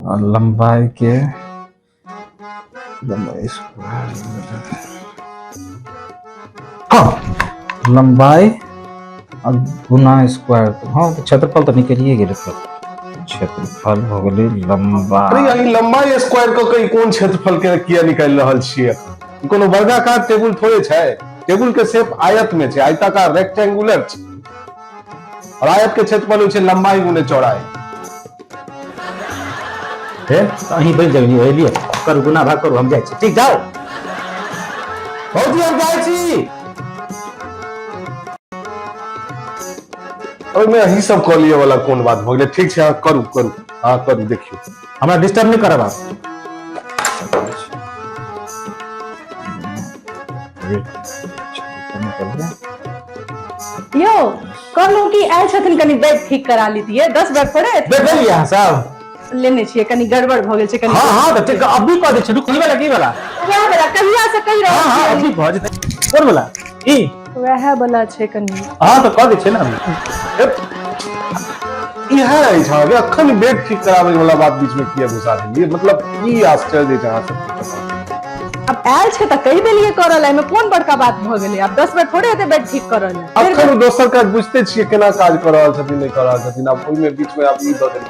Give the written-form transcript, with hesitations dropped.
आ लम्बाई के लम्बाई स्क्वायर, हाँ, लम्बाई आ गुना स्क्वायर। हाँ, तऽ क्षेत्रफल तऽ निकलिए गेलै। तऽ क्षेत्रफल भऽ गेलै अरे लम्बाई। अहीं लम्बाई स्क्वायर कऽ के ई कोन क्षेत्रफल के किया निकालि रहल छियै? ई कोनो वर्गाकार टेबुल थोड़े छै। टेबुल के शेप आयत में छै, आयताकार रेक्टेंगुलर छै और आयत के क्षेत्रफल होइ छै लम्बाई गुने चौड़ाई। हे, तऽ अहीं बनि जाउ, एलियै, करू गुना भाग करू, हम जाइ छी। ठीक, जाउ भौजी, हम जाइ छी। ओहिमे अहीं सब कऽ लिअ वाला कोन बात भऽ गेलै? ठीक छै, अहाँ करू, करू, अहाँ करू, देखियौ। हमरा डिस्टर्ब नहि करब आब। यौ, कहलहुँ कि आयल छथिन, कनि बेड ठीक करा लीतियै। 10 बेर थोड़े एथिन। देखलियै अहाँ सब? लेने छियै, कनि गड़बड़ भऽ गेल छै कनि। हाँ, तऽ ठीक, अभी कऽ दै छी, रुक। ई वाला की वाला? वएह वाला, कहिया से कहि रहल हाँ। छियै। अभी भऽ जेतै। कोन वाला ई? वएह वाला छै कनि। हाँ, तऽ कऽ दै छियै ने अभी। इएह अछि अहाँके, अखन बेड ठीक कराबै वाला बात बीच में किया घुसा देलियै? मतलब की आश्चर्य अछि अहाँ सबके पता। आब आयल छै तऽ कहि देलियै करऽ लए, एहिमे कोन बड़का बात भऽ गेलै? आब 10 बेर थोड़े हेतै बेड ठीक करऽ लए। अखन ओ दोसर काज बुझिते छियै केना काज कऽ रहल छथिन, नहि कऽ रहल छथिन, आब ओहिमे बीच में आब ई दऽ देलियै।